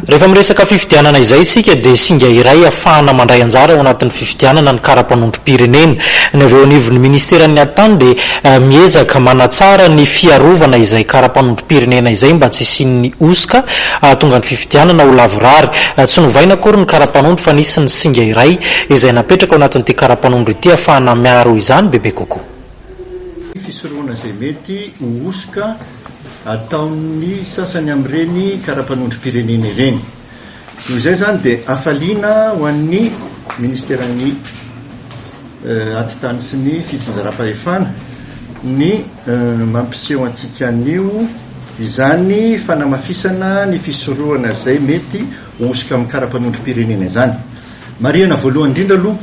Rehefa miresaka fifidianana izay isika dia singa iray ahafahana mandray anjara ao anatin'ny fifidianana ny kara-panondrom-pirenena. Ny avy eo anivon'ny ministeran'ny Atitany dia miezaka manatsara ny fiarovana izay kara-panondrom-pirenena izay mba tsy hisian'ny hosoka hahatonga ny fifidianana ho lavorary. Tsy novaina akory ny kara-panondro fa nisy ny singa iray izay napetraka ao anatin'ity kara-panondro ity ahafahana miaro izany bebe kokoa. Fisorohana izay mety ho hosoka ataon'ny sasany amin'ireny kara-panondrom-pirenena ireny. Noho izay izany dia hafaliana ho an'ny Ministeran'ny Atitany sy ny Fitsinjaram-pahefana ny mampiseho antsika anio izany fanamafisana ny fisorohana izay mety ho hosoka amin'ny kara-panondrom-pirenena izany. Marihana voalohany indrindra aloha,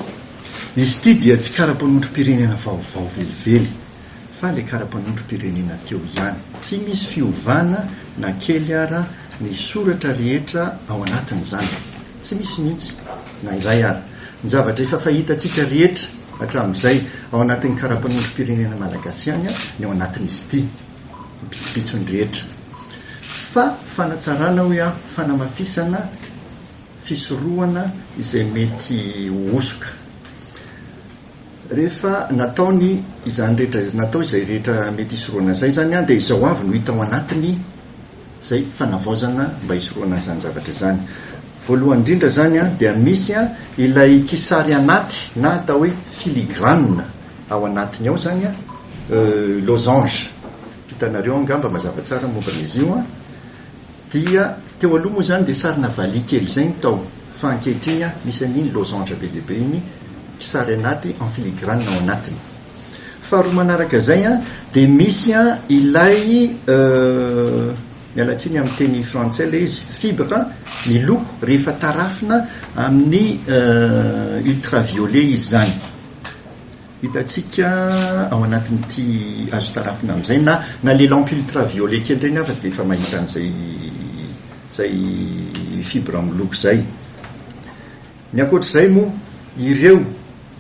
izy ity dia tsy kara-panondrom-pirenena vaovao velively fa ilay kara-panondrom-pirenena teo ihany. Tsy misy fiovana na kely ara ny soratra rehetra ao anatin'izany. Tsy misy mihitsy na iray ara. Ny zavatra efa fahitantsika rehetra hatramin'izay ao anatin'ny kara-panondrom-pirenena malagasy ihany ny ao anatin'izy ity. Ny pitsopitsony rehetra. Fa fanatsarana hoy aho, fanamafisana, fisorohana izay mety ho hosoka. Rehefa natao ny izany rehetra, natao izay rehetra mety hisorohana izay izany dia izao avy no hita ao anatiny izay fanavaozana mba hisorohana an'izany zavatra izany. Voalohany indrindra izany dia misy ilay kisary anaty na atao hoe filigrane ao anatiny ao izany, losange, hitanareo angamba mazava tsara momba an'izy io. Dia teo aloha moa izany dia sarina valiha kely izay no tao fa ankehitriny misy an'iny losange be dia be iny kisary anaty en filigrane ao anatiny. Faharoa manaraka izay dia misy ilay miala tsiny amin'ny teny frantsay ilay izy, fibre miloko rehefa tarafina amin'ny ultraviolet izy izany. Hitantsika ao anatin'ity azo tarafina amin'izay na na le lampe ultraviolet kely ireny aza dia efa mahita an'izay izay fibre miloko izay. Ny ankoatr'izay moa ireo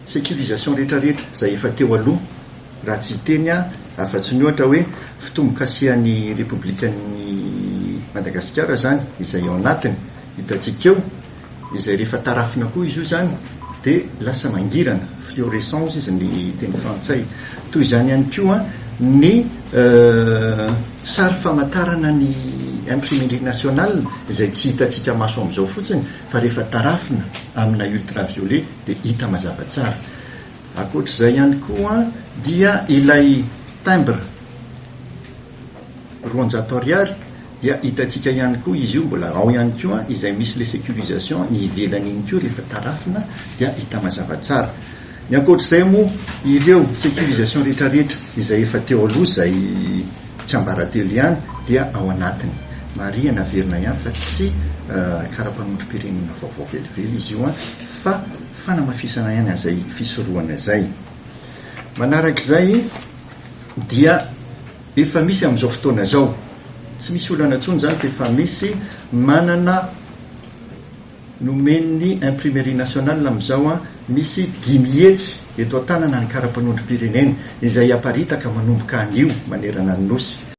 sécurisation rehetrarehetra izay efa teo aloha raha tsy hiteny aho afa-tsy ny ohatra hoe fitombokasihan'ny Repoblikan'i Madagasikara izany izay ao anatiny hitantsika eo izay rehefa tarafina koa izy io izany dia lasa mangirana, fluorescent hozy izy ny teny frantsay. Toy izany ihany koa ny sary famantarana ny imprimerie nationale izay tsy hitantsika maso amin'izao fotsiny fa rehefa tarafina amina ultraviolet dia hita mazava tsara. Ankoatr'izay ihany koa dia ilay timbre 200 ariary dia hitantsika ihany koa izy io mbola ao ihany koa izay misy le sécurisation ny ivelany iny koa rehefa tarafina dia hita mazava tsara. Ny ankoatr'izay moa ireo sécurisation rehetrarehetra izay efa teo aloha izay tsiambaratelo ihany dia ao anatiny. Marihana averina ihany fa tsy kara-panondrom-pirenena vaovao velively izy io fa fanamafisana ihany an'izay fisorohana izay. Manarak'izay dia Efa misy amin'izao fotoana izao. Tsy misy olana intsony izany fa efa misy manana nomen'ny Imprimerie Nationale amin'izao misy 500 eto an-tanana ny kara-panondrom-pirenena izay haparitaka manomboka anio manerana ny Nosy.